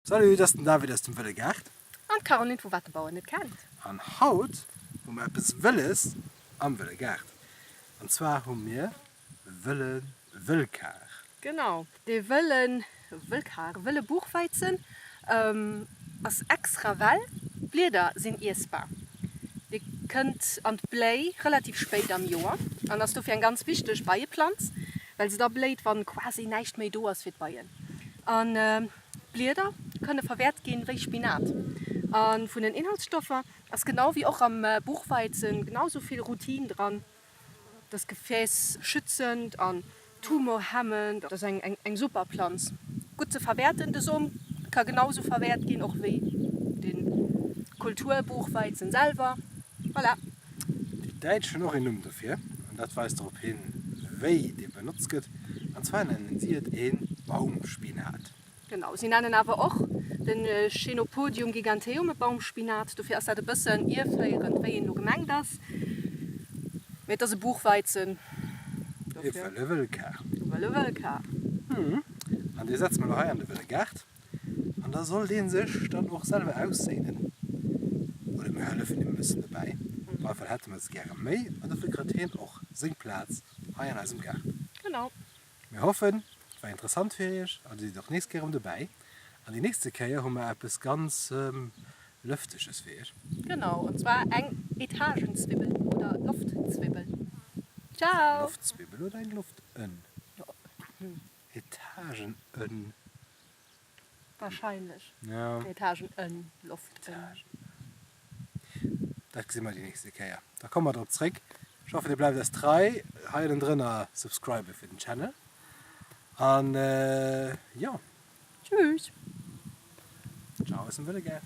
Salut, et ass den David aus dem Wëlle Gaart. An d'Caroline vu Wat de Bauer net kennt. An haut hu mer eppes Wëlles am Wëlle Gaart. An zwar hu mir wëlle Wëllkar. Genau, dee wëlle Wëllkar, wëlle Buchweizen, ass extra well. D'Blieder sinn iessbar. Dee kënnt an d'Bléi relativ spéit am Joer an ass dofir eng ganz wichteg Beieplanz, well se da bléit, wann quasi näischt méi do ass fir d'Beien. An D'Blieder kënne verwäert ginn wéi Spinat. A vun den Inhaltsstoffer ass genau wéi och am Buchweizen genau sou vill Rutin dran. Dat ass gefäässchützend an tumorhemmend. Dat ass eng super Planz, gutt ze verwäerten. De Som ka genau sou verwäert ginn och wéi de Kulturbuchweizen selwer. Voilà. Déi Däitsch hunn och een Numm dofir, an dat weist drop hin, wéi dee benotzt gëtt, an zwar nennen si et ee Baumspinat. Genau, si nennen awer och de Chenopodium giganteum e Baumspinat, dofir ass dat e bëssen ierféierend, wéi een elo gemengt ass, mee et ass e Buchweizen, E dofir. wëlle Wëllkar. E wëlle Wëllkar. An dee setze mer elo hei an de wëlle Gaart. An da soll dee sech dann och selwer ausséinen, oder mir hëllefen him e bëssen dobäi. Op alle Fall hätte mer se gäre méi an dofir kritt hien och seng Plaz hei an eisem Gaart. Genau. Mir hoffen, et war interessant fir iech an dir sidd och nächst Kéier erëm dobäi. An déi nächste Kéier hu mer eppes ganz Lëfteges fir iech. Genau, an zwar eng Etagenzwibbel oder Loftzwibbel. Ciao! Eng Loftzwibbel oder eng Loftënn? Etagenënn. Wahrscheinlech. Ja. Etagenënn, Loftënn. Dat gesi mer déi nächste Kéier. Da komme mer drop zréck. Ech hoffen dir bleift eis trei. Hei ënnendrënner subscribe fir den Channel. An jo. Tschüss. Ciao aus dem Wëlle Gaart.